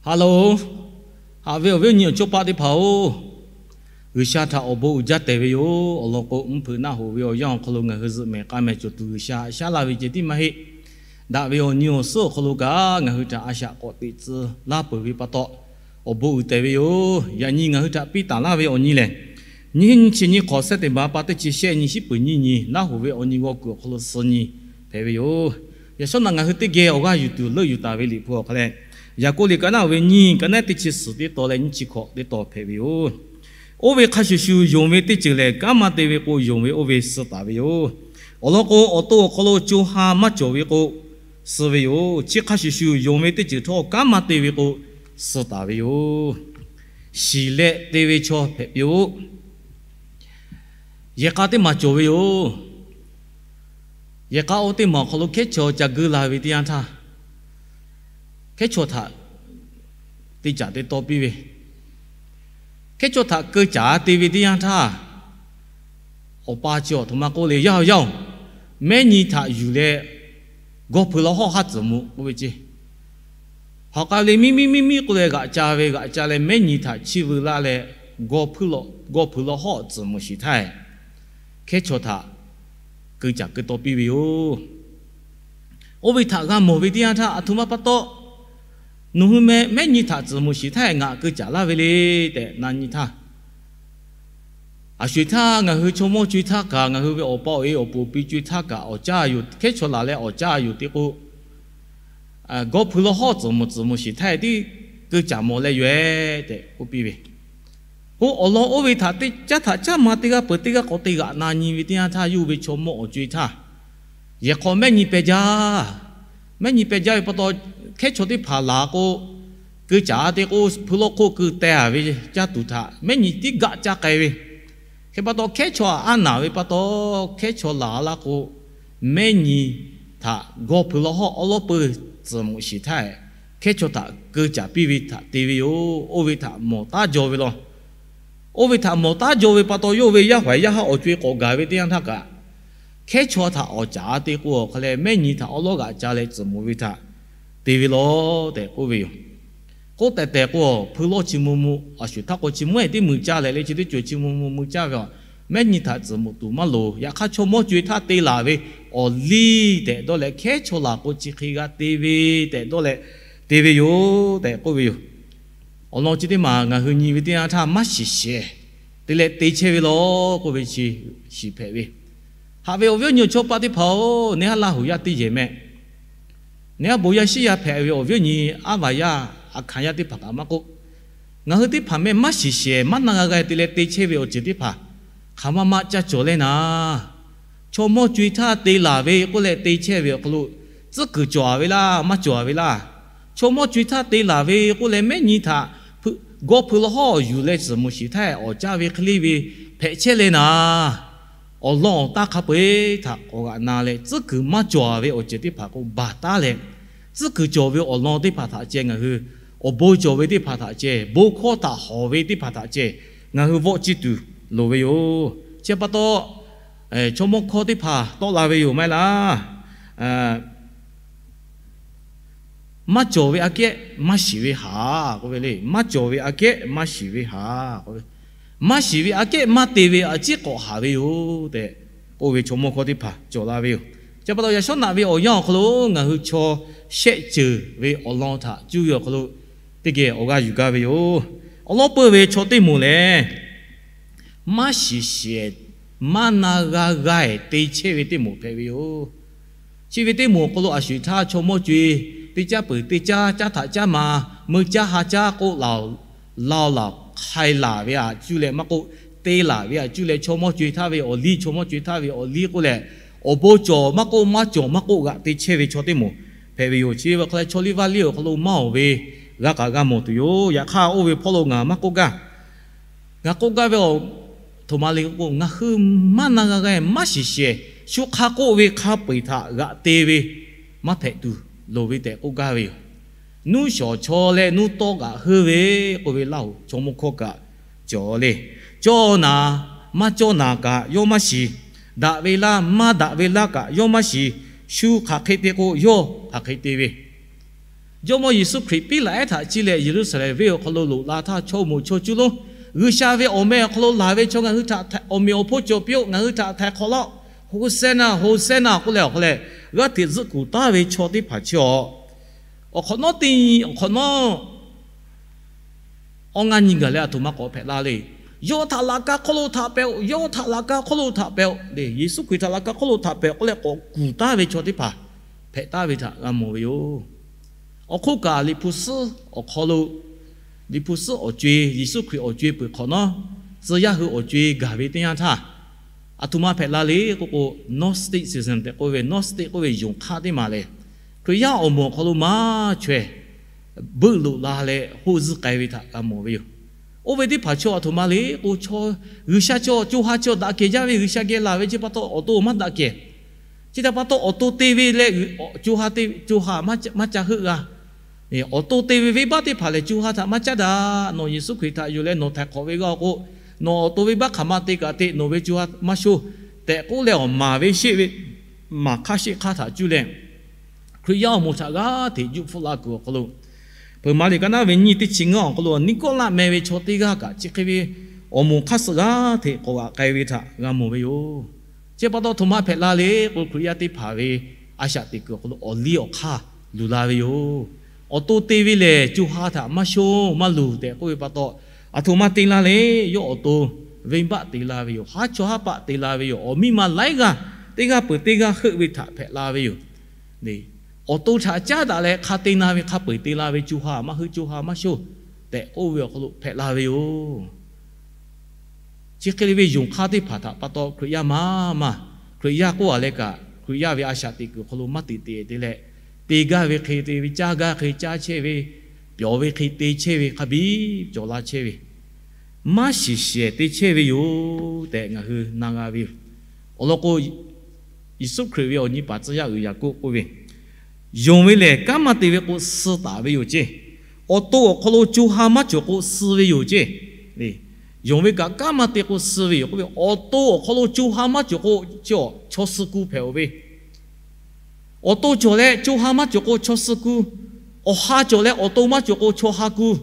Hello, haꞈ ve awˬ viˉ awˬ nyi awˬ chawˇ paˆ teˇ hpaˍ-oˬ, G'uiˬsha htaꞈ awˬ bon uiˍ jaˇ tehˬ ve yoˬ. Awˬ lawn k'o, mvuhˇ hpeuꞈ naˆ hoꞈ ve awˬ yanˇ awˬ hk'aw lo ngaˬ hui zuhꞈ mehˍ k'a mehˍ cawˬ tuˬ G'uiˬsha haꞈ shaˉ laˇ ve ceh tiˉ maˇ heˆ. Daꞈ ve awˬ nyi awˬ suhˉ awˬ hk'aw lo kaꞈ ngaˬ hui htaꞈ a shaꞈ k'awꞈ teꞈ tcuh laˇ peuˬ ve pa taw, awˬ bon uiˍ tehˬ ve yoˬ. Yaꞈ nyi ngaˬ hui htaꞈ piˇ taˍ laˇ ve awˬ nyi lehˬ, nyiˇ hinˉ nyiˇ chi nyiˇ hk'awꞈ September pa teˇ chi shehˆ nyi shiˉ peuˬ nyiˇ nyi, naˆ hoꞈ ve awˬ nyi g'aw kuiˬ awˬ hk'aw lo suh nyi hpehꞈ ve yoˬ. Yaꞈ shawˉ naꞈ ngaˬ hui teˇ geh awˬ g'aˇ yuˬ tuˬ leuˆ yuˬ taˍ ve Liꞈ hpu awˬ hk'aw leh, Yaˍkoˆ liꞈ ka naˆ oˇ ve nyiˇ, ka naˆ teˇ chi suhˍ teˇ taw leh nyiˇ chi hkawꞈ teˇ taw hpehꞈ ve yoˬ. Oˇ ve hk'a shuˍ shuˍ, yonˍ ve teˇ ceuˬ lehˬ, kanˉ maˇ te ve k'o, yonˍ ve oˇ ve suh taˍ ve yoˬ. Awˬ lawn k'o, awˬ to awˬ hk'aw lo co ha maˇ cawˬ ve k'o, suh ve yoˬ. Chi hk'a shuˍ shuˍ, yonˍ ve teˇ ceuˬ htawˇ kanˉ maˇ te ve k'o, suh taˍ ve yoˬ. Shiˍ leh te ve chaw hpehꞈ piˇ-oˆ. Yehˬ k'a teˇ maˬ cawˬ ve yoˬ. Yehˬ k'a oˇ teˇ maˬ awˬ hk'aw lo hkehˉ chaw ca geu la ve teˇ yanˇ htaˇ, hkehˉ chaw htaꞈ te caˍ te taw piˇ ve, hkehˉ chaw htaꞈ keu caˍ te ve teˇ yanˇ htaˇ, awˬ pa chi awˬ htoꞈ ma k'oˆ le, Yaˇ-oˬ, yaˇ-oˬ, mehˉ nyi htaꞈ yuˬ leh gawˇ hpui law hawˆ haˉ tcuhˍ mvuh k'oˆ ve ce. Hawꞈ k'aˇ le, miˇ miˇ miˇ miˇ k'oˆ leh g'aꞈ ca ve, g'aꞈ ca leh mehˉ nyi htaꞈ chiˇ veu laˇ leh, gawˇ hpui law, gawˇ hpui law hawˆ tcuhˍ mvuh shiˍ htaˇ, hkehˉ chaw htaꞈ keu caˍ keu taw piˇ ve yoˬ. Oˇ ve htaꞈ g'a mawˬ ve teˇ yanˇ htaˇ, aˬ htoꞈ ma pa taw nawˬ hui meh mehˉ nyi htaꞈ tcuhˍ mvuh shiˍ htaˇ ngaˬ keu caˍ laˇ ve le tehꞈ na nyi htaˇ, aˬ sho-eˬ htaˇ ngaˬ hui chaw mawˇ co-e htaˇ kaꞈ, ngaˬ hui ve awˬ pa awˬ e awˬ pon awˬ pi co-e htaˇ kaꞈ, awˬ caˇ yoˬ, hkehˉ chaw laˬ leh awˬ caˇ yoˬ te k'o, gawˇ hpui law hawˆ tcuhˍ mvuh tcuhˍ mvuh shiˍ htaˇ tiˉ keu caˍ mawˬ leh yoˬ-e tehꞈ k'oˆ piˇ ve. K'o, awˬ lawn oˇ ve htaꞈ teˇ caˉ htaꞈ caˉ ma teˇ g'aˇ peuˬ teˇ g'aˇ k'awꞈ te g'aꞈ na nyi ve teˇ yanˇ htaˇ, yawˇ ve chaw mawˇ awˬ co-e htaˇ, yehˬ hk'aw mehˉ nyi peh jaˇ. Mehˉ nyi peh jaˇ ve pa taw, hkehˉ chaw teˇ hpaˍ laˬ k'o, keu caˍ te k'o, hpui lawˇ hk'oˆ keu teh-a ve caˇ tuˬ htaꞈ mehˉ nyi tiˉ gaˆ caˇ k'ai ve. Hk'e pa taw, hkehˉ chaw aꞈ aˉ naˍ ve pa taw, hkehˉ chaw laˬ laˇ k'o, mehˉ nyi htaꞈ gawˇ hpui law hawˆ awˉ lawˉ peuˇ tcuhˍ mvuh shiˍ htaˇ, hkehˉ chaw htaꞈ keu caˍ piˇ ve htaꞈ te ve yoˬ. Oˇ ve htaꞈ mawˬ taˉ jaw ve law. Oˇ ve htaꞈ mawˬ taˉ jaw ve pa taw, yawˇ ve yaˇ hawehˬ yaˇ haˉ awˬ co-e k'awꞈ gaˬ ve teˇ yanˇ htaˇ kaꞈ, hkehˉ chaw htaꞈ awˍ caˍ te k'o, awˬ hk'a leh mehˉ nyi htaꞈ awˉ lawˉ g'aꞈ ca leh tcuhˍ mvuh ve htaꞈ te ve law tehꞈ k'oˆ ve yoˬ. K'oˆ tehˬ tehˬ k'o, hpui lawˇ chi mvuh mvuh, aˬ sho-eˬ htaˇ k'o chi mvuh-e tiˉ mui caˇ leh le, chi teˇ ceuˬ chi mvuh mvuh mui caˇ ve a, mehˉ nyi htaꞈ tcuhˍ mvuh tuˬ maˇ loˍ. Yaꞈ hk'aˇ, chaw mawˇ co-e htaˇ te laˬ ve awˬ liˇ tehꞈ dawˇ leh, hkehˉ chaw laˬ k'o chi hk'e g'a te ve tehꞈ dawˇ leh, te ve yoˬ tehꞈ k'oˆ ve yoˬ. Awˬ lawn chi teˇ maˬ ngaˬ hui nyi ve teˇ yanˇ htaˇ, maˇ shiˍ shehˍ te leh te chehˇ ve law k'oˆ ve chi shiˍ hpehꞈ ve. Haꞈ ve awˬ viˉ awˬ nyi awˬ chawˇ paˆ teˇ hpaˍ-oˬ, neˇ haˉ Laˇ huˍ yaˇ teˇ yehˬ mehˆ, neˇ haˉ bon yaˇ shiˉ yaˇ hpehꞈ ve awˬ viˉ awˬ nyi, aˉ vaˬ yaˇ, aˬ hkanˍ yaˇ teˇ hpaˍ kaꞈ maˇ k'oˆ, ngaˬ hui teˇ hpaˍ mehˆ maˇ shiˍ shehˍ maˇ na g'a g'a te leh te chehˇ ve awˬ ceuˬ teˇ hpaˍ hk'aˬ ma ma ca cawˬ leh naˍ, chaw mawˇ co-e htaˇ te laˬ ve k'oˆ leh te chehˇ ve awˬ hk'aw lo tcuhˉ kuiˬ cawˬ-a ve laˇ, maˇ cawˬ-a ve laˇ. Chaw mawˇ co-e htaˇ te laˬ ve k'oˆ leh mehˉ nyi htaꞈ gawˇ hpui law hawˆ yuˬ leh tcuhˍ mvuh shiˍ htaˇ, awˍ caˇ ve hk'e le ve hpehꞈ chehˇ leh naˍ, awˬ lawn awˬ taˇ hk'a peu-eˬ htaꞈ k'awꞈ g'aꞈ na leh, tcuhˉ kuiˬ maˇ cawˬ-a ve awˬ ceuˬ teˇ hpaˍ k'o baˬ taˉ leh, tcuhˉ kuiˬ cawˬ ve awˬ lawn teˇ hpaˍ htaꞈ ceh ngaˬ hui awˬ bon cawˬ ve teˇ hpaˍ htaꞈ ceh, bon hkawˇ htaꞈ hawˍ ve teˇ hpaˍ htaꞈ ceh ngaˬ hui vawˆ ciˇ tuˬ loˍ ve yoˬ. Chi pa taw, chaw mawˇ hkawˇ teˇ hpaˍ tawˆ la ve yoˬ maˇ heˆ laˇ. Maˇ cawˬ ve aꞈ kehˉ maˇ shiˍ ve haˍ k'oˆ ve le. Maˇ cawˬ ve aꞈ kehˉ maˇ shiˍ ve haˍ k'oˆ ve, maˇ shiˍ ve aꞈ kehˉ maˇ te ve a ciˉ k'awꞈ haˍ ve yoˬ tehꞈ k'oˆ ve chaw mawˇ hkawˇ teˇ hpaˍ cawˬ la ve yoˬ. Chi pa taw, yaꞈ shawˉ naꞈ ve awˬ yanˇ awˬ hk'aw lo ngaˬ hui chaw shehˆ ceuˬ ve awˬ lawn htaꞈ cuˇ ve awˬ hk'aw lo teˇ geh awˬ g'aˇ yuˬ gaˇ ve yoˬ. Awˬ lawn peuˇ ve chaw teˇ moˍ lehˬ, maˇ shiˍ shehˍ maˇ na g'a g'a-ehˍ te chehˇ ve teˇ moˍ hpehꞈ ve yoˬ. Chi ve teˇ moˍ awˬ hk'aw lo aˬ sho-eˬ htaˇ chaw mawˇ co-e teˇ caˉ peuˬ teˇ caˉ, caˉ htaꞈ caˉ ma, mui caˇ ha caˉ k'oˆ laˬ laˬ, hk'ai laˬ ve aꞈ cuˇ leh maˇ k'oˆ, te laˬ ve aꞈ cuˇ leh chaw mawˇ co-e htaˇ ve awˬ liˇ, chaw mawˇ co-e htaˇ ve awˬ liˇ k'oˆ leh, awˬ bon cawˬ maˇ k'oˆ, maˇ cawˬ maˇ k'oˆ g'aꞈ te chehˇ ve chaw teˇ moˍ hpehꞈ ve yoˬ. Chi ve awˬ hk'aw lo chaw liˇ vaˇ liˇ awˬ hk'aw lo maˇ-oˬ ve g'a kaꞈ g'a mawˬ tuˬ yoˬ. Yaꞈ hk'aˇ, oˇ ve hpawˇ lo ngaˬ maˇ k'oˆ gaˇ. Ngaˬ k'oˆ gaˇ ve aˬ htoꞈ ma le k'o, ngaˬ hui maˇ na g'a g'a-ehˍ maˇ shiˍ shehˍ, shu hk'a k'oˆ ve hk'a peu-eˬ htaꞈ g'aꞈ te ve maˇ hpehꞈ tuˬ loˍ ve tehꞈ k'oˆ gaˇ ve yoˬ. Nuˇ shawˍ chaw leh nuˇ tawˆ kaꞈ heuˆ ve k'oˆ ve Laˇ huˍ chaw mawˇ hkawˇ kaꞈ cawˬ le. Cawˇ naˍ maˇ cawˇ naˍ kaꞈ yawˇ maˇ shiˍ. Daꞈ ve laˇ maˇ daꞈ ve laˇ kaꞈ yawˇ maˇ shiˍ. Shu hk'aˬ hk'e te k'o, yawˇ hk'aˬ hk'e te ve yoˬ. Jawˇmawˇ Yeˍsuˆ Hkriꞈ piˉ laꞈ ehˉ htaꞈ ciˇ leh Yeˍruˆsaˍlehnˍ venˇ awˬ hk'aw lo loꞈ la htaˇ, chaw moˍ chaw cuˇ lonˉ G'uiˬsha ve awˬ meh awˬ hk'aw lo laˬ ve chaw ngaˬ hui htaꞈ awˬ meꞈ awˬ hponˇ cawˬ piˇ-oˆ, ngaˬ hui htaꞈ htaiˍ hk'awꞈ laˇ-oˆ, Hoˍsehˇnaˆ, Hoˍsehˇnaˆ k'oˆ leh awˬ hk'aw leh g'aˇ hteꞈ zuhˆ kuˬ taˍ ve chaw teˇ hpaˍ chi awˬ, awˬ hk'awꞈ nawˉ teˇ nyi awˬ hk'awꞈ nawˉ awˇ ngaˇ nyi gaˬ leh aˬ htoꞈ ma k'awꞈ hpehꞈ la le. Yawˇ htaꞈ laꞈ ka hk'oˆ lo htaꞈ hpehꞈ-oˆ, yawˇ htaꞈ laꞈ ka hk'oˆ lo htaꞈ hpehꞈ-oˆ le, Yeˍsuˆ Hkriꞈ htaꞈ laꞈ ka hk'oˆ lo htaꞈ hpehꞈ-oˆ k'oˆ leh k'awꞈ kuˬ taˍ ve chaw teˇ hpaˍ hpehꞈ taˍ ve htaꞈ g'a mawˬ ve yoˬ. Awˬ hk'oˆ kaꞈ, Liꞈ hpu suhˉ awˬ hk'aw lo, Liꞈ hpu suhˉ awˬ co-e, Yeˍsuˆ Hkriꞈ awˬ co-e peuˬ hk'awꞈ nawˉ, tcuh yaˇ hui awˬ co-e gaˬ ve teˇ yanˇ htaˇ, aˬ htoꞈ ma hpehꞈ la le k'oˆ k'o, Gnosticism tehꞈ k'oˆ ve, Gnostic k'oˆ ve yonˍ hk'aˇ teˇ maˬ lehˬ, Hkriꞈ yaˇ awˬ moˍ awˬ hk'aw lo maˇ chaweh beuˆ loꞈ la leh hoˆ zuhˇ k'ai ve htaꞈ g'a mawˬ ve yoˬ. Oˇ ve teˇ hpaˍ chaw aˬ htoꞈ ma le k'o, chaw, G'uiˬsha chaw, co ha chaw daꞈ kehˬ jaˇ ve, G'uiˬsha geh laˬ ve chi pa taw awˬ to maˇ daꞈ kehˬ. Chi htaꞈ pa taw awˬ to te ve leh co ha, co ha maˇ ca heuˆ g'a. Awˬ to te ve venˇbaˆ teˇ hpaˍ lehˬ, co ha htaꞈ maˇ caˉ daꞈ. Nawˬ Yeˍsuˆ Hkriꞈ htaꞈ yuˬ leh nawˬ htaiˍ hk'awꞈ ve g'a k'o, nawˬ awˬ to venˇbaˆ hk'aˬ ma te kaꞈ te, nawˬ ve co ha maˇ shonˇ tehꞈ k'oˆ leh awˬ maˍ ve sheˆ ve maˍ hk'aˇ sheˆ hk'aˇ htaꞈ cuˇ leh, Hkriꞈ yaˇ awˬ moˍ htaꞈ g'aˇ hteꞈ juˆ hpfuhˆ la kuiˬ awˬ hk'aw lo, Hpeuꞈ maˍ liꞈ ka naˉ ve nyiˇ teˇ chi ngaˇ awˬ hk'aw lo, Niˆkawˇlaˆ meh ve chaw teˇ g'aˇ kaꞈ chi hk'e ve awˬ moˍ hk'aˇ suh g'aˇ hteꞈ k'awꞈ g'aꞈ k'ai ve htaꞈ g'a mawˬ ve yoˬ. Chi pa taw aˬ htoꞈ ma hpehꞈ la le k'o, Hkriꞈ yaˇ teˇ hpaˍ ve a shaꞈ teꞈ kuiˬ awˬ hk'aw lo awˬ liˇ awˬ hk'aˇ luˬ la ve yoˬ. Awˬ to te ve lehˬ, co ha htaꞈ maˇ shonˇ maˇ luˬ tehꞈ k'oˆ ve pa taw, aˬ htoꞈ ma te la le, yawˇ awˬ to venˇbaˆ te la ve yoˬ. Haˉ chawˇ haˉ paˆ te la ve yoˬ. Awˬ miˇ ma laiˉ g'aˇ teˇ g'aˇ peuˬ teˇ g'aˇ heuˆ ve htaꞈ hpehꞈ la ve yoˬ. Awˬ to htaꞈ caˉ daꞈ leh hk'a te na ve hk'a peu-eˬ te la ve, co ha maˇ heuˆ, co ha maˇ shonˇ tehꞈ k'oˆ ve awˬ hk'aw lo hpehꞈ la ve yoˬ. Chi hk'e le ve yonˍ hk'aˇ teˇ hpaˍ htaꞈ pa taw Hkriꞈ yaˇ maˇ maˇ, Hkriꞈ yaˇ k'oˆ a leh kaꞈ, Hkriꞈ yaˇ ve a shaꞈ teꞈ kuiˬ hk'aw lo maˇ teꞈ te te leh, te gaˇ ve hk'e te ve, caˇ gaˇ hk'e caˇ chehˇ ve, pyawˬ ve hk'e te chehˇ ve, hk'a biˇ cawˬ la chehˇ ve, maˇ shiˍ shehˍ te chehˇ ve yoˬ tehꞈ ngaˬ hui na g'a ve yoˬ. Awˬ lawn k'o, Yeˍsuˆ Hkriꞈ ve awˬ nyi paˍ tcuh yaˇ uiˍ Yaˍkoˆ k'oˆ ve, Yonˍ ve lehˬ, kanˉ maˇ te ve k'o, suh taˍ ve yoˬ ceˇ. Awˬ to awˬ hk'aw lo co ha maˇ cawˬ k'o, suh ve yoˬ ceˇ. Yonˍ ve kaꞈ kanˉ maˇ te k'o, suh ve yoˬ k'oˆ ve, awˬ to awˬ hk'aw lo co ha maˇ cawˬ k'o, chi chaw suh ku hpehꞈ-oˬ ve. Awˬ to cawˬ leh co ha maˇ cawˬ k'o, chaw suh ku. Awˬ ha cawˬ leh awˬ to maˇ cawˬ k'o, chaw ha ku.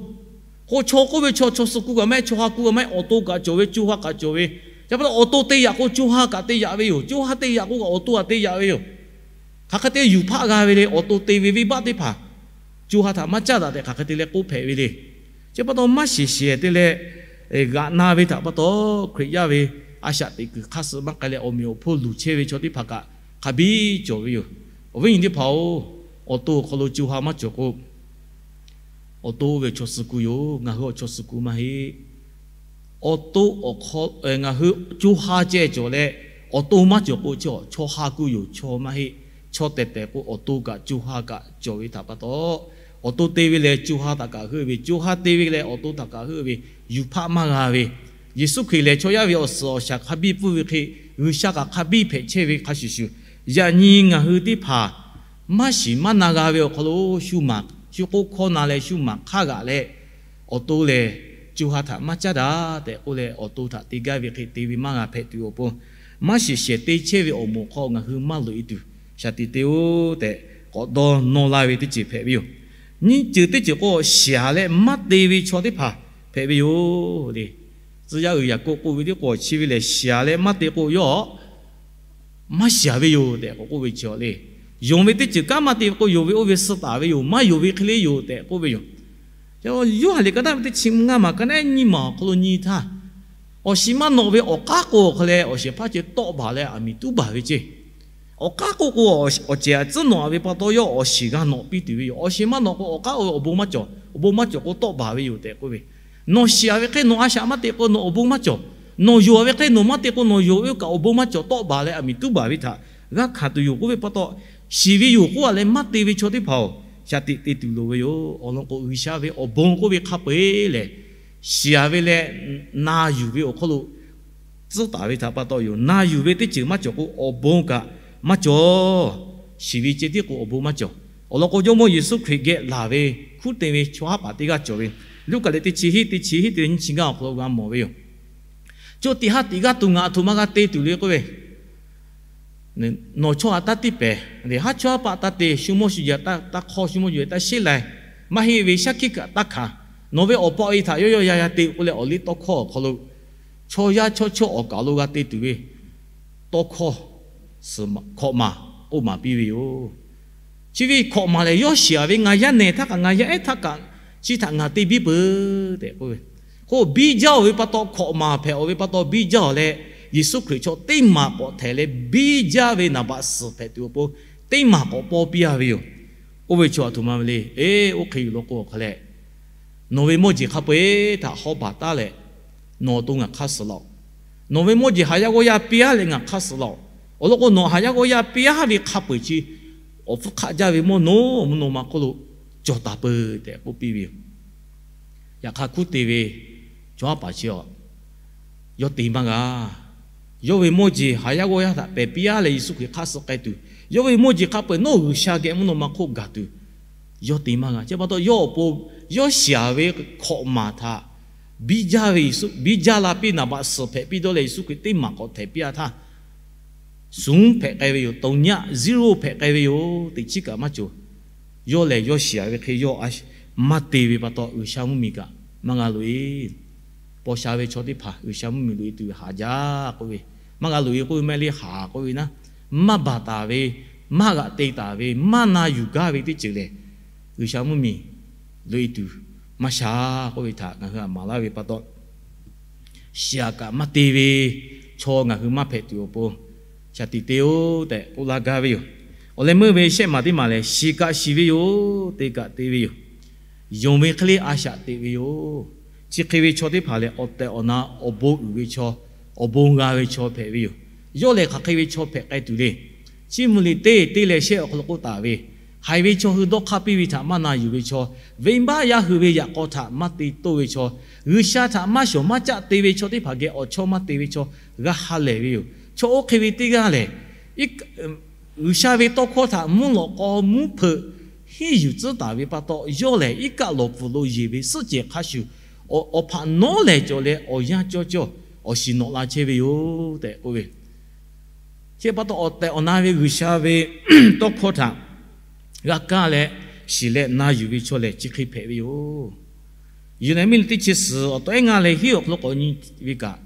K'o, chaw k'oˆ ve chaw, chaw suh ku kaꞈ maˇ heˆ, chaw ha ku kaꞈ maˇ heˆ, awˬ to kaꞈ cawˬ ve, co ha kaꞈ cawˬ ve. Chi pa taw, awˬ to te yaꞈ k'o, co ha kaꞈ te yaꞈ ve yoˬ. Co ha te yaꞈ k'o kaꞈ, awˬ to kaꞈ te yaꞈ ve yoˬ. Hk'aˬ hk'e te yuˬ hpaˆ g'a ve le, awˬ to te ve venˇbaˆ teˇ hpaˍ co ha htaꞈ maˇ caˉ daꞈ tehꞈ hk'aˬ hk'e te leh k'oˆ hpehꞈ ve le. Chi pa taw, maˇ shiˍ shehˍ te leh g'aꞈ na ve htaꞈ pa taw, Hkriꞈ yaˇ ve a shaꞈ teꞈ kuiˬ hk'aˇ suh maˇ k'ai leh, awˬ meꞈ awˬ hponˇ luˬ chehˇ ve chaw teˇ hpaˍ kaꞈ hk'a biˇ cawˬ ve yoˬ. Awˬ viˉ nyi teˇ hpaˍ-oˬ, awˬ to awˬ hk'aw lo co ha maˇ cawˬ k'o, awˬ to oˇ ve chaw suh ku yoˬ. Ngaˬ hui awˬ chaw suh ku maˇ heˆ. Awˬ to awˬ hk'aw, ngaˬ hui co ha ceh cawˬ leh, awˬ to maˇ cawˬ k'o, chaw ha ku yoˬ. Chaw maˇ heˆ. Chaw tehˬ tehˬ k'o, awˬ to kaꞈ co ha kaꞈ cawˬ ve htaꞈ pa taw, awˬ to te ve leh co ha htaꞈ kaꞈ heuˆ ve, co ha te ve leh awˬ to htaꞈ kaꞈ heuˆ ve, yuˬ hpaˆ maˇ g'a ve. Yeˍsuˆ Hkriꞈ lehˬ, chaw yaˇ ve awˬ suhˍ awˬ shaˍ hk'a biˇ pfuhˇ ve hk'e, G'uiˬsha kaꞈ hk'a biˇ hpehꞈ chehˇ ve hk'a shuˍ shuˍ, yaꞈ nyi ngaˬ hui teˇ hpaˍ maˇ shiˍ maˇ na g'a ve awˬ hk'aw lo shu maˍ, shu k'oˆ hkawˇ na leh shu maˍ hk'aˇ g'aꞈ leh, awˬ to lehˬ co ha htaꞈ maˇ caˉ daꞈ tehꞈ k'oˆ leh, awˬ to htaꞈ te gaˇ ve hk'e te ve maˇ g'a hpehꞈ tuˬ awˬ pon, maˇ shiˍ shehˍ te chehˇ ve awˬ moˍ hk'aw ngaˬ hui maˇ loꞈ e tuˬ shaˍ tiꞈ te-oˆ tehꞈ, k'awꞈ dawˇ nawˇ laˇ ve teˇ ceuˬ hpehꞈ ve yoˬ. Nyiˇ ceuˬ teˇ ceuˬ k'o, shiˍ leh maˇ te ve chaw teˇ hpaˍ hpehꞈ ve yoˬ le. Tcuh yaˇ uiˍ Yaˍkoˆ k'oˆ ve teˇ k'o, chi ve lehˬ shiˍ leh maˇ te k'o, yawˇ maˇ shiˍ ve yoˬ tehꞈ k'awꞈ k'oˆ ve chi le. Yonˍ ve teˇ ceuˬ kanˉ maˇ te ve k'o, yonˍ ve oˇ ve suh taˍ ve yoˬ. Maˇ yonˍ ve hk'e le yoˬ tehꞈ k'oˆ ve yoˬ. Yoˇhanˬ liꞈ ka naˉ ve teˇ chi ngaˇ maˬ ka naˉ nyiˇ maˬ awˬ hk'aw lo nyi htaˇ, awˬ shiˍ maˇ nawꞈ ve awˬ k'aˉ k'o awˬ hk'aw leh awˬ shehˍ hpaˇ ceh tawˆ baˬ leh aˬ miˍ tuˉ baˬ ve ceˇ. Awˬ k'aˉ k'oˆ k'o, awˬ cehˬ aꞈ tcuhˉ nawꞈ ve pa taw yawˇ awˬ shiˍ g'a nawꞈ piˇ tuˬ ve yoˬ. Awˬ shiˍ maˇ nawꞈ k'o, awˬ k'aˉ oˇ ve awˬ bon maˇ cawˬ, awˬ bon maˇ cawˬ k'o tawˆ baˬ ve yoˬ tehꞈ k'oˆ ve. Nawˬ shiˍ ve hk'e nawˬ a shaꞈ maˇ te k'o nawˬ awˬ bon maˇ cawˬ. Nawˬ yonˍ ve hk'e nawˬ maˇ te k'o nawˬ yonˍ ve oˇ kaꞈ awˬ bon maˇ cawˬ, tawˆ baˬ leh aˬ miˍ tuˉ baˬ ve htaꞈ g'a hkanˍ tuˬ yoˬ k'oˆ ve pa taw, shiˍ ve yoˬ k'oˆ a leh maˇ te ve chaw teˇ hpaˍ-oˬ, shaˍ tiꞈ te tuˬ loˍ ve yoˬ. Awˬ lawn k'o, G'uiˬsha ve awˬ bon k'oˆ ve hk'a peu-eˬ lehˬ, shiˍ ve leh na yuˬ ve awˬ hk'aw lo tcuhˉ taˍ ve htaꞈ pa taw yoˬ. Na yuˬ ve teˇ ceuˬ maˇ cawˬ k'o, awˬ bon kaꞈ maˇ cawˬ. Shiˍ ve ceh tiˉ k'o awˬ bon maˇ cawˬ. Awˬ lawn k'o, Jawˇmawˇ Yeˍsuˆ Hkriꞈ geh laˬ ve hkuˉ te ve chaw haˉ paˍ teˇ g'aˇ cawˬ ve, Luˉkaꞈ liꞈ teˇ chi hiˉ, teˇ chi hiˉ te leh nyiˇ chi ngaˇ awˬ hk'aw lo g'a mawˬ ve yoˬ. Chaw tiꞈ ha tiꞈ g'aˇ tuˬ ngaˬ aˬ htoꞈ ma g'a te tuˬ le k'oˆ ve, Nawˬ chaw htaꞈ taˇ tiˇ pehˍ, haˉ chawˇ haˉ paˆ taˇ te, shu mawˇ shu jaˇ taˇ hk'awˇ, shu mawˇ shu jaˇ taˇ sheˉ lai, maˇ heˆ ve shaˉ hkiˆ kaꞈ taˇ hkanˍ. Nawˬ ve awˬ pa awˬ e htaꞈ yawˇ yawˇ ya ya te k'oˆ leh, awˬ liˇ tawˇ hkawˇ awˬ hk'aw lo chaw yaˇ chaw chawˇ awˬ kaˍ lo g'a te tuˬ ve tawˇ hkawˇ suhˍ hkawꞈ maˬ k'oˆ maˍ piˇ ve yoˬ. Chi ve hkawꞈ maˬ lehˬ, yawˇ shiˍ ve ngaˬ yaˇ nehˬ htaˇ kaꞈ ngaˬ yaˇ ehˉ htaˇ kaꞈ chi htaꞈ ngaˬ te biˇ peuˬ tehꞈ k'oˆ ve. K'o biˇ jaˇ-oˬ ve pa taw, hkawꞈ maˬ hpehꞈ-oˬ ve pa taw biˇ jaˇ-oˬ leh, Yeˍsuˆ Hkriꞈ chaw teˇ maˬ k'awꞈ htehꞈ leh biˇ jaˇ ve naˍ baꞈ suhˍ hpehꞈ tuˬ awˬ pon teˇ maˬ k'awꞈ paw piˇ-a ve yoˬ. Oˇ ve chaw aˬ htoꞈ ma ve le. Eˇ, oˇ hk'e yoˬ law k'o awˬ hk'a leh, nawˬ ve mawˇ jeˬ hk'a peu-eˬ htaꞈ haw baˬ taˉ leh, nawˬ awˬ to ngaˬ hk'aˇ suh laˇ-oˬ. Nawˬ ve mawˇ jeˬ haˍ yaˇ g'awˇ yaˇ piˇ-a leh ngaˬ hk'aˇ suh laˇ-oˬ. Awˬ lawn k'o, nawˬ haˍ yaˇ g'awˇ yaˇ piˇ-a ve hk'a peu-eˬ chi awˬ hpfuhˇ hk'aˆ jaˇ ve mawˇ nawˉ mvuhˇ naw ma hk'oˆ lo cawˬ taˍ peuˬ tehꞈ k'oˆ piˇ ve yoˬ. Yaꞈ hk'aˇ, hkuˇ te ve chaw haˉ paˍ chi a, yawˇ te maˇ g'a. Yawˇ ve mawˇ jeˬ haˍ yaˇ g'awˇ yaˇ htaꞈ pehˬ piˇ-a leh Yeˍsuˆ Hkriꞈ hk'aˇ suh k'ai tuˬ, yawˇ ve mawˇ jeˬ hk'a peu-eˬ nawˉ G'uiˬsha geh mvuhˇ naw ma hk'oˆ gaˬ tuˬ, yawˇ te maˇ g'a. Chi pa taw, yawˇ awˬ pon yawˇ shiˍ ve hkawꞈ maˬ htaꞈ biˇ jaˇ ve Yeˍsuˆ, biˇ jaˇ la piˇ naˍ baꞈ suhˍ hpehꞈ piˇ dawˇ leh Yeˍsuˆ Hkriꞈ teˇ maˬ k'awꞈ htehꞈ piˇ-a htaˇ, suhˍ hpehꞈ k'ai ve yoˬ. Tawˍ nyaˆ zero hpehꞈ k'ai ve yoˬ. Teꞈ chiˉ kaꞈ maˇ cawˬ. Yawˇ lehˬ yawˇ shiˍ ve hk'e yawˇ maˇ te ve pa taw, G'uiˬsha mvuhˇmiˬ kaꞈ maˇ g'a loꞈ-e. Paw sha ve chaw teˇ hpaˍ G'uiˬsha mvuhˇmiˬ loꞈ-e tuˬ ve haˍ jaˇ k'oˆ ve, maˇ g'a loꞈ-e k'oˆ ve maˇ heˆ le, haˍ k'oˆ ve naˉ, maˇ baˬ taˍ ve, maˇ g'aꞈ te taˍ ve, maˇ na yuˬ gaˇ ve teˇ ceuˬ lehˬ, G'uiˬsha mvuhˇmiˬ loꞈ-e tuˬ maˇ sha k'oˆ ve htaꞈ ngaˬ hui htaꞈ maˍ laˇ ve pa taw, shiˍ-aꞈ kaꞈ maˇ te ve chaw ngaˬ hui maˇ hpehꞈ tuˬ awˬ pon, shaˍ tiꞈ te-oˆ tehꞈ k'oˆ laˇ gaˇ ve yoˬ. Awˬ leh meuˇ ve shehˆ maˬ teˇ maˬ lehˬ, shiˍ kaꞈ shiˍ ve yoˬ, te kaꞈ te ve yoˬ. Yonˍ ve hk'e le a shaꞈ teꞈ ve yoˬ. Chi hk'e ve chaw teˇ hpaˍ lehˬ, awˬ tehˬ awˬ na awˬ bon uiˍ ve chaw, awˬ bon g'a ve chaw hpehꞈ ve yoˬ. Yawˇ lehˬ hk'aˬ hk'e ve chaw hpehꞈ k'ai tuˬ le. Chiˇ mvuh liꞈ teˇ te leh shehˆ awˬ hk'aw lo k'oˆ taˍ ve, haiˬ ve chaw hui dawˇ hk'aˇ piˇ ve htaꞈ maˇ na yuˬ ve chaw, venˇbaˆ yaˇ hui ve yaꞈ k'aw htaꞈ maˇ te toˇ ve chaw, G'uiˬsha htaꞈ maˇ shawˍ maˇ caˆ te ve chaw teˇ hpaˍ geh awˬ chawˇ maˇ te ve chaw g'a ha lehˬ ve yoˬ. Chaw oˇ hk'e ve teˇ g'aˇ lehˬ, G'uiˬsha ve tawˇ hkawˇ htaꞈ mvuhˇ lawꞈ k'aw mvuhˇ hpeuꞈ henˇ yuˬ tcuhˉ taˍ ve pa taw, yawˇ lehˬ iˉ kaˆ lawˬ pfuhˍ lo yeˬ ve suhˆ cehˬ hk'a shuˍ, awˬ hpaꞈ nawˉ lehˬ cawˬ leh awˬ yanˇ cawˇ cawˇ awˬ shiˍ nawꞈ la chehˇ ve yoˬ tehꞈ k'oˆ ve. Chi pa taw, awˬ tehˬ awˬ na ve G'uiˬsha ve tawˇ hkawˇ htaꞈ g'a kaˇ leh shiˍ leh na yuˬ ve chaw lehˬ chi hk'e hpehꞈ ve yoˬ. Yoˬ leh miˇ teˇ chi suhˍ awˬ tawˆ ehˉ ngaˇ leh hiˉ awˬ hk'aw lo k'awꞈ nyi ve kaꞈ,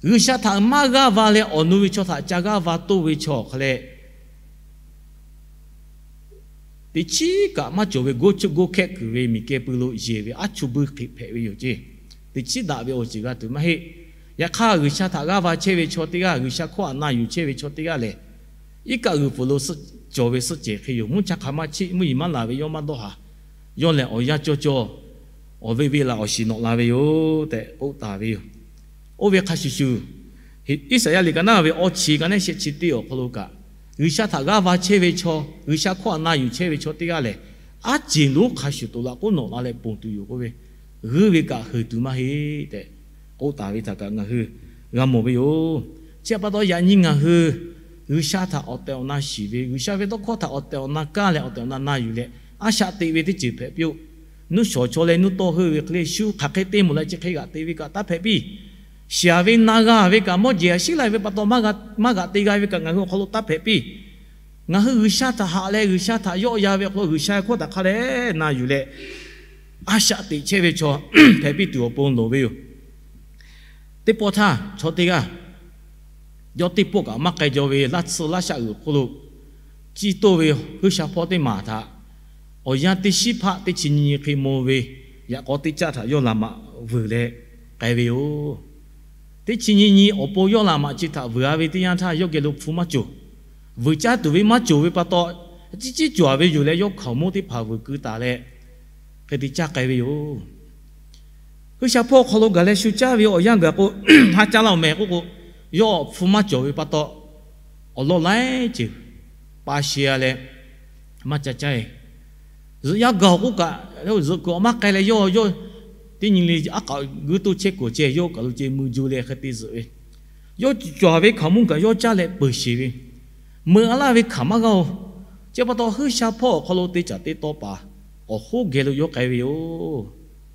G'uiˬsha htaꞈ maˇ g'aˇ va leh awˬ nu ve chaw htaꞈ ca g'aˇ va toˇ ve chaw awˬ hk'a leh, teꞈ chiˉ kaꞈ maˇ cawˬ ve goˇ chiˇ goˇ hkehˆ kuiˬ ve miˬ keh pui lo yeˬ ve aˉ chuˇ buiˇ hk'e hpehꞈ ve yoˬ ceˇ. Teꞈ chiˉ daꞈ ve awˬ ceuˬ g'a tuˬ maˇ heˆ. Yaꞈ hk'aˇ, G'uiˬsha htaꞈ g'aˇ va chehˇ ve chaw teˇ g'aˇ, G'uiˬsha hkawˇ htaꞈ na yuˬ chehˇ ve chaw teˇ g'aˇ lehˬ, iˉ kaˆ g'uiˬ pfuhˍ lo cawˬ ve suhˆ cehˬ hk'e yoˬ. Mvuhˇ cha hk'a maˇ chiˆ, mvuhˇ yeˬ maˇ laˬ ve yawˇ maˇ dawˇ haˍ. Yawˇ lehˬ awˬ yanˇ cawˇ cawˇ awˬ veˆ veˆ la awˬ shiˍ nawꞈ la ve yoˬ tehꞈ k'oˆ taˍ ve yoˬ. Oˇ ve hk'a shuˍ shuˍ, Iˉsaˍyaˆ liꞈ ka naˉ ve awˇ chi ka naˉ shehˆ chi teˇ awˬ hk'aw lo kaꞈ, G'uiˬsha htaꞈ g'aˇ va chehˇ ve chaw, G'uiˬsha hkawˇ htaꞈ na yuˬ chehˇ ve chaw teˇ g'aˇ lehˬ, aˉ ceˬ lonˉ hk'a shuˍ toꞈ la k'oˆ nawꞈ la leh ponˬ tuˬ yoˬ k'oˆ ve, g'uiˇ ve kaꞈ heuˬ tuˬ maˇ heˆ tehꞈ k'oˆ taˍ ve htaꞈ kaꞈ ngaˬ hui g'a mawˬ ve yoˬ. Chi pa taw yaꞈ nyi ngaˬ hui G'uiˬsha htaꞈ awˬ tehˬ awˬ na shiˍ ve, G'uiˬsha ve tawˇ hkawˇ htaꞈ awˬ tehˬ awˬ na kaˇ leh awˬ tehˬ awˬ na na yuˬ leh a shaꞈ teꞈ ve teˇ ceuˬ hpehꞈ piˇ-oˆ. Nuˇ shawˍ chaw leh nuˇ tawˇ heuˆ ve hk'e le shu hk'aˬ hk'e te mawˬ leh chi hk'e g'aꞈ te ve kaꞈ taˇ hpehꞈ piˇ. Shiˍ-aꞈ ve na g'a ve kaꞈ mawˇ jeˬ shiˉ lai ve pa taw maˇ g'aꞈ te g'a ve kaꞈ ngaˬ hui awˬ hk'aw lo taˇ hpehꞈ piˇ. Ngaˬ hui G'uiˬsha htaꞈ haꞈ leh G'uiˬsha htaꞈ yawˆ ya ve awˬ hk'aw lo G'uiˬsha ve hkawˇ htaꞈ hk'a dehꞈ na yuˬ leh a shaꞈ teꞈ chehˇ ve chaw hpehꞈ piˇ tuˬ awˬ pon loˍ ve yoˬ. Teˇ pawˆ htaˇ chaw teˇ g'aˇ, yawˇ teˇ pawˆ kaꞈ maˇ k'ai jaw ve laˇ tsuhˇ laˇ shaˆ g'uiˬ hk'oˆ lo ciˇ toˇ ve Huiˇsha hpawˇ teˇ maˬ htaꞈ awˬ yanˇ teˇ shiˉ hpaˆ teˇ chi nyi hk'e maw ve yaꞈ k'aw teˇ caˆ htaꞈ yawˇ laꞈ maꞈ vuiˬ leh k'ai ve yoˬ. Teˇ chi nyi nyi awˬ pon yawˇ laꞈ maꞈ chi htaꞈ vuiˬ-a ve teˇ yanˇ htaˇ yawˇ geh lo hpu maˇ cawˬ. Vuiˬ caˇ tuˬ ve maˇ cawˬ ve pa taw, ciˉ ciˉ cawˬ-a ve yoˬ leh yawˇ hkaoˍmonˇ teˇ hpaˍ vuiˬ keu taˍ leh hk'e te caˇ k'ai ve yoˬ. Huiˇsha hpawˇ awˬ hk'aw lo gaˬ leh shu caˇ ve awˬ yanˇ gaˬ k'o, ha caˇ laˇ-oˬ mehˍ k'oˆ k'o, yawˇ hpu maˇ cawˬ ve pa taw, awˬ lawˇ laiˉ ceuˬ pa sheh-a leh maˇ ca caˇ-e. Zuhꞈ yaˇ gaˬ-oˬ k'oˆ kaꞈ, zuhꞈ kuiˬ awˬ maˇ k'ai leh yawˇ yawˇ teˇ nyi le aˉ k'aꞈ guiˇ toˇ chehˇ kuiˬ ceh yawˇ kaˬ lo ceh mui jo leh hk'e te zuhꞈ ve. Yawˇ cawˬ-a ve hkaoˍmonˇ kaꞈ yawˇ caˇ leh peuˬ sheˍ ve, meuꞈ-a laˇ ve hkanˍ maˇ g'a-oˬ. Chi pa taw Huiˇsha hpawˇ awˬ hk'aw lo te caˍ te taw paˍ awˬ hoˉ geh lo yawˇ k'ai ve yoˬ.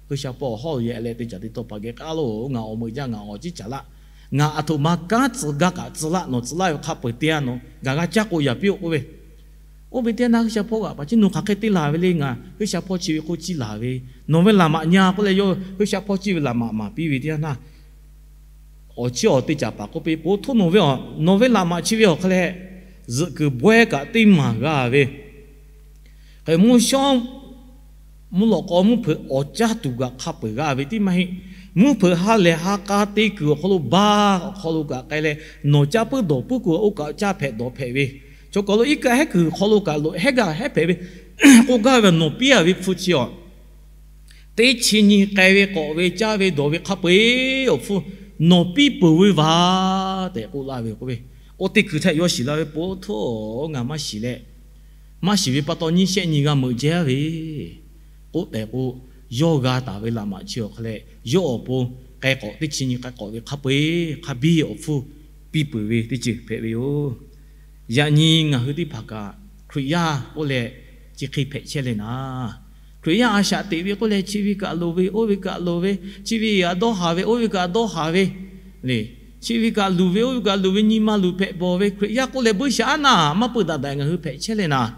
Huiˇsha hpawˇ awˬ hawˉ-oˬ, yaꞈ leh te caˍ te taw paˍ geh k'aˉ lo, ngaˬ awˬ meuꞈ jaˇ, ngaˬ awˬ ciˉ caˍ laˇ. Ngaˬ aˬ htoꞈ ma kanˉ tcuh gaˇ kaꞈ tcuh laˆ, nawˬ tcuh laˆ ve hk'a peu-eˬ te-a, nawˬ gaˬ g'a caˇ k'o yaꞈ piˇ-oˆ k'oˆ ve. Oˇ ve teˇ yanˇ hkui sha hpawˇ g'aꞈ pa chi nawˬ hk'aˬ hk'e te laˬ ve le, ngaˬ hui sha hpawˇ chi ve hk'oˆ ciˇ laˬ ve, nawˬ ve laꞈ maꞈ nya k'oˆ leh yawˇ hui sha hpawˇ chi ve laꞈ maꞈ maˍ piˇ ve teˇ yanˇ htaˇ, awˬ chi awˬ te caˍ paˍ k'oˆ piˇ, Oˇ htoˇ nawˬ ve, nawˬ ve laꞈ maꞈ chi ve awˬ hk'aw leh zuhꞈ kuiˬ bawehˇ kaꞈ teˇ maˬ g'a ve, hk'e mvuhˇ shawˉ mvuhˇ lawꞈ k'aw mvuhˇ hpeuꞈ awˍ caˇ tuˬ kaꞈ hk'a peu-eˬ g'a ve tiˉ maˇ heˆ. Mvuhˇ hpeuꞈ ha lehˬ ha k'a te kuiˬ awˬ hk'aw lo ba, awˬ hk'aw lo kaꞈ k'ai leh nawˬ caˇ puiˉ dawˬ puiˉ kuiˬ oˇ kaꞈ caˇ hpehꞈ dawˬ hpehꞈ ve, chaw kaˬ lo iˉ kaˆ hehˉ kuiˬ awˬ hk'aw lo kaꞈ loꞈ hehˉ gaˬ hehˉ hpehꞈ ve k'oˆ gaˇ ve, nawˬ piˇ-a ve hpu chi awˬ teˇ chi nyi k'ai ve k'awꞈ ve caˇ ve dawˬ ve hk'a peu-eˬ awˬ hpfuhˇ nawˬ piˇ peuˬ ve vaˬ tehꞈ k'oˆ laˇ ve k'oˆ ve. Oˇ teˇ kuiˬ htaꞈ yawˇ shiˍ laˇ ve, Oˇ htoˇ, ngaˬ maˇ shiˍ leh, maˇ shiˍ ve pa taw nyiˇ shehˆ nyi g'a meuꞈ jehˇ-a ve k'oˆ tehꞈ k'o, yawˇ g'a taˍ ve laꞈ maꞈ chi awˬ hk'aw leh yawˇ awˬ pon k'ai k'awꞈ teˇ chi nyi k'ai k'awꞈ ve hk'a peu-eˬ hk'a biˇ awˬ hpfuhˇ piˇ peuˬ ve teˇ ceuˬ hpehꞈ ve yoˬ. Yaꞈ nyi ngaˬ hui teˇ hpaˍ kaꞈ Hkriꞈ yaˇ k'oˆ leh chi hk'e hpehꞈ chehˇ leh naˍ, Hkriꞈ yaˇ a shaꞈ teꞈ ve k'oˆ leh chi ve kaꞈ loˍ ve, oˇ ve kaꞈ loˍ ve, chi ve kaꞈ dawˇ haˍ ve, oˇ ve kaꞈ dawˇ haˍ ve le, chi ve kaꞈ luˬ ve, oˇ ve kaꞈ luˬ ve, nyi ma luˬ hpehꞈ bawˬ ve Hkriꞈ yaˇ k'oˆ leh buiˇshaˆaˉnaˆ maˇ peuˬ daꞈ daꞈ ngaˬ hui hpehꞈ chehˇ leh naˍ,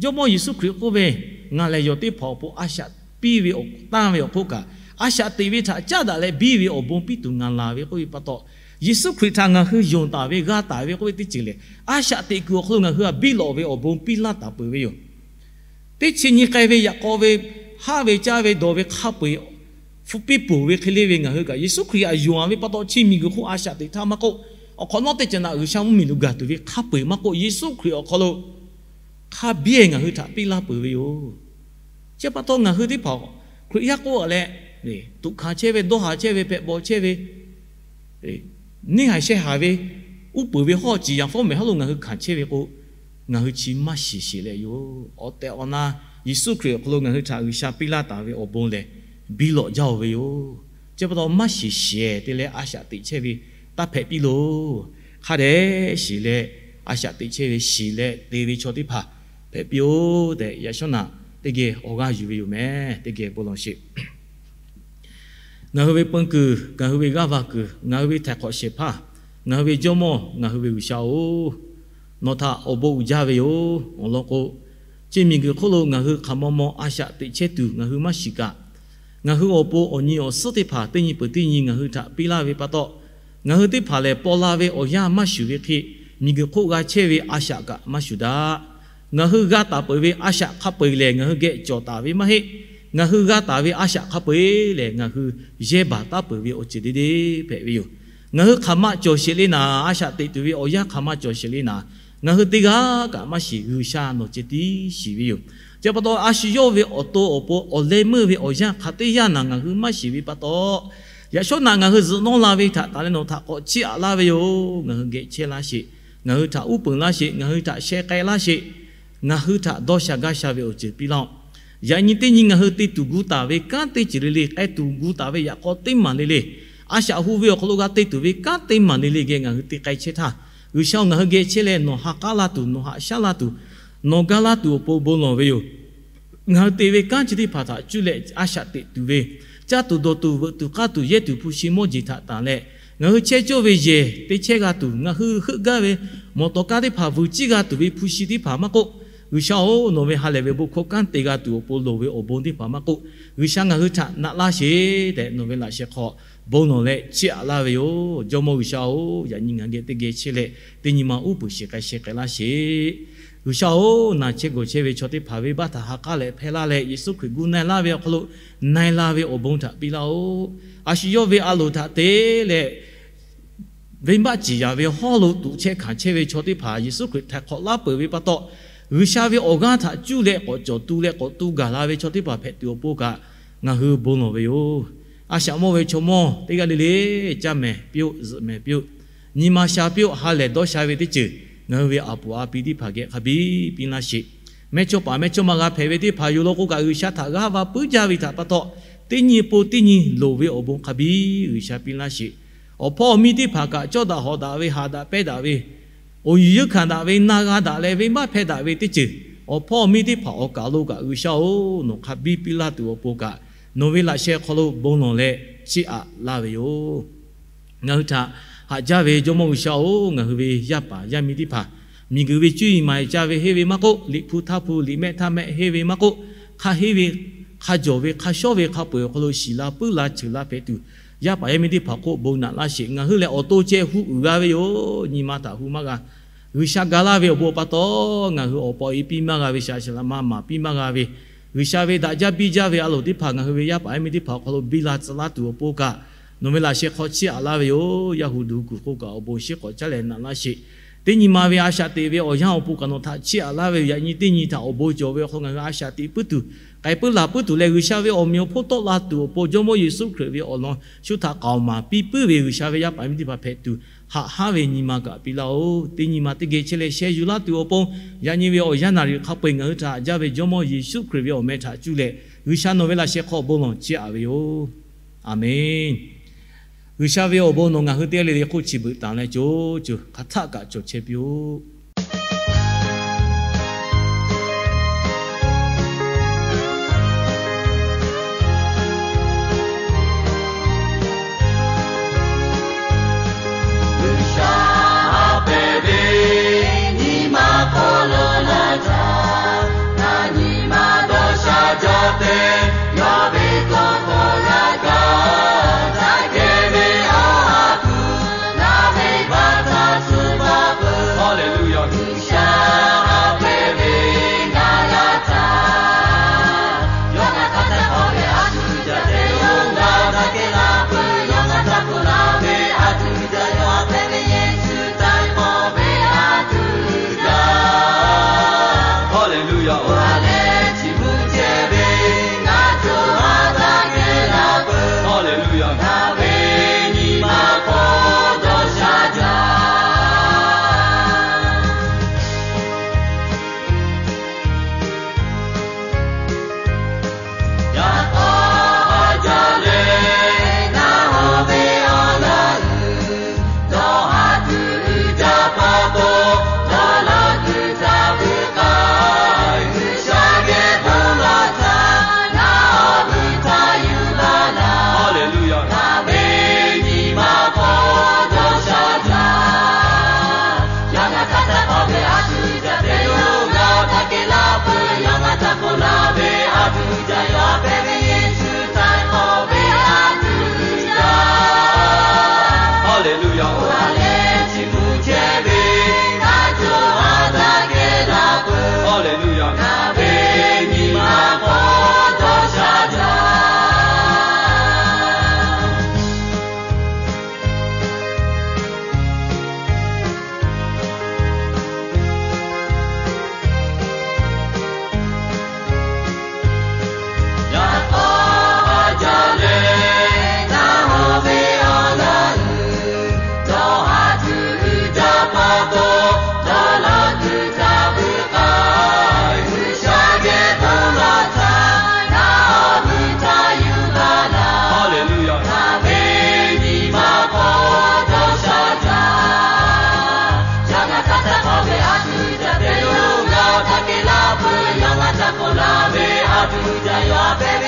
Jawˇmawˇ Yeˍsuˆ Hkriꞈ k'oˆ ve, Ngaˬ lehˬ yawˬ teˇ hpaˍ awˬ pon a shaꞈ piˇ ve awˬ tanˇ ve awˬ hk'oˆ kaꞈ, a shaꞈ teꞈ ve htaꞈ caˉ daꞈ leh biˇ ve awˬ bon piˇ tuˬ ngaˬ laˬ ve k'oˆ ve pa taw, Yeˍsuˆ Hkriꞈ htaꞈ ngaˬ hui yonˍ taˍ ve g'a taˍ ve k'oˆ ve teˇ ceuˬ lehˬ, a shaꞈ teꞈ kuiˬ awˬ hk'aw lo ngaˬ hui htaꞈ biˇ lawꞈ ve awˬ bon piˇ laˇ taˍ peuˬ ve yoˬ. Teˇ chi nyi k'ai ve yaꞈ k'aw ve haˆ ve caˇ ve dawˬ ve hk'a peu-eˬ hpu piˇ peuˬ ve hk'e le ve ngaˬ hui kaꞈ Yeˍsuˆ Hkriꞈ htaꞈ yonˍ-a ve pa taw, chi miˬguiˬ hk'oˆ a shaꞈ teꞈ htaˇ maˇ k'oˆ, awˬ hk'awꞈ nawˉ teˇ caꞈ naꞈ G'uiˬsha mvuhˇmiˬ lo gaˬ tuˬ ve hk'a peu-eˬ maˇ k'oˆ, Yeˍsuˆ Hkriꞈ awˬ hk'aw lo hk'a biˇ-eˬ ngaˬ hui htaꞈ piˇ laˇ peuˬ ve yoˬ. Chi pa taw ngaˬ hui teˇ hpaˍ Hkriꞈ yaˇ k'oˆ-a leh, tuꞈ hkanˍ chehˇ ve, dawˇ haˍ chehˇ ve, hpehꞈ bawˬ chehˇ ve, neˇ haiˬ sheh haˍ ve, uˉ peunˍ ve hawˇ ciˍ yaꞈ fawˉ mehˍ hawˉ lo ngaˬ hui hkanˍ chehˇ ve k'o, ngaˬ hui chi maˇ shiˍ sheˍ leh yoˬ. Awˬ tehˬ awˬ na Yeˍsuˆ Hkriꞈ awˬ hk'aw lo ngaˬ hui htaꞈ G'uiˬsha piˇ laˇ taˍ ve awˬ bon lehˬ, biˇ lawꞈ jaˇ-oˬ ve yoˬ. Chi pa taw maˇ shiˍ sheˍ te leh a shaꞈ teꞈ chehˇ ve taˇ hpehꞈ piˇ loˬ. Hk'a dehꞈ shiˍ leh a shaꞈ teꞈ chehˇ ve shiˍ leh te ve chaw teˇ hpaˍ hpehꞈ piˇ-oˆ tehꞈ, yaꞈ shawˉ naꞈ teˇ geh awˬ g'aˇ yuˬ ve yoˬ meh. Teˇ geh bon lawˬ sheˍ. Ngaˬ hui ve peun kuiˬ, ngaˬ hui ve g'aˇ va kuiˬ, ngaˬ hui ve htaiˍ hk'awꞈ shehˍ hpaˇ, ngaˬ hui ve Jawˇmawˇ, ngaˬ hui ve G'uiˬsha-oˬ, nawˬ htaꞈ awˬ bon uiˍ jaˇ ve yoˬ. Awˬ lawn k'o, chi miˬguiˬ hk'oˆ lo ngaˬ hui hk'aˬ maw maw a shaꞈ teꞈ chehˇ tuˬ ngaˬ hui maˇ shiˍ kaꞈ, ngaˬ hui awˬ pon awˬ nyi awˬ suhˉ teˇ hpaˍ teˇ nyi peuˬ teˇ nyi ngaˬ hui htaꞈ piˇ laˇ ve pa taw, ngaˬ hui teˇ hpaˍ lehˬ paw la ve awˬ yanˇ maˇ shuˍ ve hk'e, miˬguiˬ hk'oˆ g'a chehˇ ve a shaꞈ kaꞈ maˇ shuˍ daꞈ. Ngaˬ hui g'a taˍ peuˬ ve a shaꞈ hk'a peu-eˬ lehˬ, ngaˬ hui geh cawˬ taˍ ve maˇ heˆ. Ngaˬ hui g'a taˍ ve a shaꞈ hk'a peu-eˬ lehˬ, ngaˬ hui yehˇ baˬ taˉ peuˬ ve awˬ ceuˬ deˇ deˇ hpehꞈ ve yoˬ. Ngaˬ hui hk'aˬ ma cawˬ sheˍ le naˍ, a shaꞈ teꞈ tuˬ ve awˬ yanˇ hk'aˬ ma cawˬ sheˍ le naˍ, ngaˬ hui teˇ g'aˇ kaꞈ maˇ shiˍ, G'uiˬsha nawˬ ceh tiˉ shiˍ ve yoˬ. Chi pa taw, a shu yawˇ ve awˬ to awˬ pon awˬ leh meuˇ ve awˬ yanˇ hk'aˬ teˇ yanˇ naˍ ngaˬ hui maˇ shiˍ ve pa taw, yaꞈ shawˉ naꞈ ngaˬ hui zuhꞈ nawˇ la ve htaꞈ taˍ leh nawˬ htaꞈ k'awꞈ chiˇ aꞈ laˇ ve yoˬ. Ngaˬ hui geh chehˇ laˇ sheˍ. Ngaˬ hui htaꞈ uˉ peunˍ laˇ sheˍ. Ngaˬ hui htaꞈ sheh k'ai laˇ sheˍ. Ngaˬ hui htaꞈ dawˇ sha gaˇ sha ve awˬ ceuˬ piˇ laˇ-oˆ. Yaꞈ nyi teˇ nyi ngaˬ hui te tuˬ gu taˍ ve kanˉ teˇ ceuˬ le le, k'ai tuˬ gu taˍ ve yaꞈ k'aw teˇ maˬ le le, a shaꞈ hu ve awˬ hk'aw lo g'a te tuˬ ve kanˉ teˇ maˬ le le geh ngaˬ hui te k'ai chehˇ htaˇ, G'uiˬsha-oˬ, ngaˬ hui geh chehˇ leh nawˬ ha k'aˉ laˇ tuˬ, nawˬ haꞈ shaˉ laˇ tuˬ, nawˬ gaˇ laˇ tuˬ awˬ pon bon lawˬ ve yoˬ. Ngaˬ hui te ve kanˉ chi teˇ hpaˍ htaꞈ cuˇ leh a shaꞈ teꞈ tuˬ ve, caˇ tuˬ dawˬ tuˬ veuꞈ tuˬ k'aˇ tuˬ yehˇ tuˬ hpu shi mawˇ jeˬ htaꞈ tanˬ leh, ngaˬ hui chehˇ cawˇ ve yehˬ te chehˇ g'a tuˬ, ngaˬ hui heuˆ gaˇ ve mawˬ tawˍ kaˇ teˇ hpaˍ vuiˬ ciˇ g'a tuˬ ve hpu shi teˇ hpaˍ maˇ k'oˆ, G'uiˬsha-oˬ, nawˬ ve ha lehˬ ve bon hkawˇ kanˉ te g'a tuˬ awˬ pon loˍ ve awˬ bon teˇ hpaˍ maˇ k'oˆ, G'uiˬsha ngaˬ hui htaꞈ naꞈ laˇ sheˍ tehꞈ nawˬ ve laꞈ sheh hk'aw bon lawˬ leh chiˇ aꞈ laˇ ve yoˬ. Jawˇmawˇ G'uiˬsha-oˬ, yaꞈ nyi ngaˬ geh teˇ geh chehˇ leh teˇ nyi ma uˉ peunˍ sheˍ k'ai sheh k'ai laˇ sheˍ. G'uiˬsha-oˬ, naˬ chehˇ gawˬ chehˇ ve chaw teˇ hpaˍ venˇbaˆ htaꞈ ha k'aˉ leh hpehˇ laˇ leh, Yeˍsuˆ Hkriꞈ gu na-e laˇ ve awˬ hk'aw lo na-e la ve awˬ bon htaꞈ piˇ laˇ-oˆ. A shu yawˇ ve a loˍ htaꞈ te leh venˇbaˆ ciˍ yaˍ ve hawˉ lo tuꞈ chehˇ hkanˍ chehˇ ve chaw teˇ hpaˍ Yeˍsuˆ Hkriꞈ htaiˍ hk'awꞈ laˇ peuˬ ve pa taw, G'uiˬsha ve awˬ g'aˇ htaꞈ cuˇ leh k'awꞈ cawˬ tu leh k'awꞈ tu gaˬ la ve chaw teˇ hpaˍ hpehꞈ tuˬ awˬ pon kaꞈ ngaˬ hui bon lawˬ ve yoˬ. A shaꞈ mawˇ ve chaw mawˇ teˇ g'aˇ le le, caˇ mehˍ piˇ-oˆ, zuhꞈ mehˍ piˇ-oˆ, nyi ma sha piˇ-oˆ, ha lehˬ dawˇ sha ve teˇ ceuˬ ngaˬ hui ve aˬ puˍ a pi teˇ hpaˍ geh hk'a biˇ piˇ laˇ sheˍ. Mehˇchawˇ paˍ mehˇchawˇma g'a hpehꞈ ve teˇ hpaˍ yoˬ law k'o kaꞈ, G'uiˬsha htaꞈ g'aˇ va puiˉ jaˇ ve htaꞈ pa taw, teˇ nyi pon teˇ nyi loˍ ve awˬ bon hk'a biˇ G'uiˬsha piˇ laˇ sheˍ. Awˬ hpawˇ awˬ miˇ teˇ hpaˍ kaꞈ cawˇ daꞈ hawꞈ daꞈ ve, haꞈ daꞈ pehnˇ daꞈ ve, awˬ yuˬ yeunˇ hkanˍ daꞈ ve, na g'a daꞈ leh venˇbaˆ hpehˇ daꞈ ve teˇ ceuˬ, awˬ hpawˇ awˬ miˇ teˇ hpaˍ awˬ kaˬ lo kaꞈ G'uiˬsha-oˬ, nawˬ hk'a biˇ piˇ laˇ tuˬ awˬ pon kaꞈ nawˬ ve laꞈ sheh hk'aw lo bon lawˬ leh chiˇ aꞈ laˇ ve yoˬ. Ngaˬ hui htaꞈ haꞈ jaˇ ve Jawˇmawˇ G'uiˬsha-oˬ, ngaˬ hui ve yaˇ paˍ yaˇ miˇ teˇ hpaˍ miˬguiˬ ve cuˇ yiˍ maˍ caˇ ve henˇ ve maˇ k'oˆ, liꞈ hpu htaˇ hpu liꞈ mehˆ htaˇ mehˆ henˇ ve maˇ k'oˆ, hk'a henˇ ve hk'a jawˬ ve hk'a shawˉ ve hk'a peu-eˬ awˬ hk'aw lo shiˍ la puiˉ la cheuˬ la hpehꞈ tuˬ, yaˇ paˍ yaˇ miˇ teˇ hpaˍ hk'oˆ bon naꞈ laˇ sheˍ. Ngaˬ hui lehˬ awˬ to ceh hu uiˍ g'a ve yoˬ. Nyi ma htaꞈ hu maˇ g'a. G'uiˬsha ga laˇ ve awˬ bon awˬ pa taw, ngaˬ hui awˬ pa awˬ e piˇ maˇ g'a ve, shaˍ shaˍ laꞈ ma maˍ piˇ maˇ g'a ve, G'uiˬsha ve daꞈ jaˇ biˇ jaˇ ve a loˍ teˇ hpaˍ ngaˬ hui ve yaˇ paˍ yaˇ miˇ teˇ hpaˍ awˬ hk'aw lo biˇ la tcuh laˇ tuˬ awˬ pon kaꞈ, nawˬ ve laꞈ sheh hk'aw chiˇ aꞈ laˇ ve yoˬ. Yaˇ hu duˬ kuiˬ hk'oˆ kaꞈ awˬ bon shiˉ k'awꞈ caˉ leh naꞈ laˇ sheˍ. Teˇ nyi ma ve a shaꞈ teꞈ ve awˬ yanˇ awˬ pon kaꞈ nawˬ htaꞈ chiˇ aꞈ laˇ ve yoˬ. Yaꞈ nyi teˇ nyi htaꞈ awˬ bon cawˬ ve awˬ hk'aw ngaˬ hui a shaꞈ teꞈ puiˉ tuˬ, k'ai puiˉ laˬ puiˉ tuˬ leh G'uiˬsha ve awˬ meꞈ awˬ hponˇ tawˆ la tuˬ awˬ pon Jawˇmawˇ Yeˍsuˆ Hkriꞈ ve awˬ lawn shu htaꞈ k'aoˍ maˍ piˇ puiˉ ve G'uiˬsha ve yaˇ paˍ yaˇ miˇ teˇ hpaˍ hpehꞈ tuˬ, haꞈ haˉ ve nyi ma kaꞈ piˇ laˇ-oˬ. Teˇ nyi ma teˇ geh chehˇ leh sheh yuˬ laˇ tuˬ awˬ pon, yaꞈ nyi ve awˬ yanˇ naˍ riˍ hk'a peu-eˬ ngaˬ hui htaꞈ haꞈ jaˇ ve Jawˇmawˇ Yeˍsuˆ Hkriꞈ ve awˬ meh htaꞈ cuˇ leh, G'uiˬsha nawˬ ve laꞈ sheh hk'aw bon lawˬ chiˇ aꞈ ve yoˬ. Aˍmenˍ. G'uiˬsha ve awˬ bon nawˬ ngaˬ hui teˇ g'aˇ le le hk'oˆ chi beuꞈ tanˍ leh co co hk'aˬ htaˆ kaꞈ cawˬ chehˇ piˇ-oˆ. G'uiˬsha haꞈ pehnˇ ve nyi ma hk'aw lo laˇ htaˇ, na nyi ma dawˇ sha jaˇ te, yawˇ ve tawˇ hkawˇ g'a kaˇ, taˇ kehˬ ve awˬ ha hpu, ngaˬ ve baˬ htaˇ tcuh baˬ peuˬ. Haˍleˍluˍyaˍ. G'uiˬsha haꞈ pehnˇ ve ngaˬ g'a htaˇ, yawˇ ngaˬ htaꞈ taiˍ hk'awꞈ ve a tuˬ jaˇ te yoˬ. Ngaˬ htaꞈ kehˬ la peuˬ, yawˇ ngaˬ htaꞈ hpu la ve a tuˬ jaˇ, yawˇ haꞈ pehnˇ ve Yeˍsuˆ taiˍ hk'awꞈ ve a tuˬ jaˇ. Haˍleˍluˍyaˍ. Oˇ ha leh chi beuꞈ ceh ve ngaˬ cawˬ ha htaꞈ kehˬ la peuˬ. Haˍleˍluˍyaˍ. Ngaˬ ve nyi ma hk'aw dawˇ sha jaˇ. Yaꞈ k'aw ha jaˇ leh, naˬ hawˉ ve awˬ laꞈ uiˍ dawˇ ha tuˬ uiˍ jaˇ pa taw, dawˇ laˇ tuˬ htaꞈ vuiˬ k'ai, G'uiˬsha geh bon lawˬ htaˇ, naˬ hawˉ vuiˬ htaꞈ yuˬ baˬ laˇ. Haˍleˍluˍyaˍ. Ngaˬ ve nyi ma hk'aw dawˇ sha jaˇ. Yawˇ ngaˬ htaꞈ taiˍ hk'awꞈ ve a tuˬ jaˇ te yoˬ. Ngaˬ htaꞈ kehˬ la peuˬ, yawˇ ngaˬ htaꞈ hpu la ve a tuˬ jaˇ, yawˇ haꞈ pehnˇ ve Yeˍsuˆ taiˍ hk'awꞈ ve a tuˬ jaˇ. Haˍleˍluˍyaˍ. Oˇ ha leh chi beuꞈ ceh ve ngaˬ cawˬ ha htaꞈ kehˬ la peuˬ. Haˍleˍluˍyaˍ. Ngaˬ ve nyi ma hk'aw dawˇ sha jaˇ. Yaꞈ k'aw ha jaˇ leh, naˬ hawˉ ve awˬ laꞈ uiˍ dawˇ ha tuˬ uiˍ jaˇ pa taw, dawˇ laˇ tuˬ htaꞈ vuiˬ k'ai, G'uiˬsha geh bon lawˬ htaˇ, naˬ hawˉ vuiˬ htaꞈ yuˬ baˬ laˇ. Haˍleˍluˍyaˍ. Ngaˬ ve nyi ma hk'aw dawˇ sha jaˇ. Yawˇ ngaˬ htaꞈ taiˍ hk'awꞈ ve a tuˬ jaˇ te yoˬ. Ngaˬ htaꞈ kehˬ la peuˬ, yawˇ ngaˬ htaꞈ hpu la ve a tuˬ jaˇ, yawˇ haꞈ pehnˇ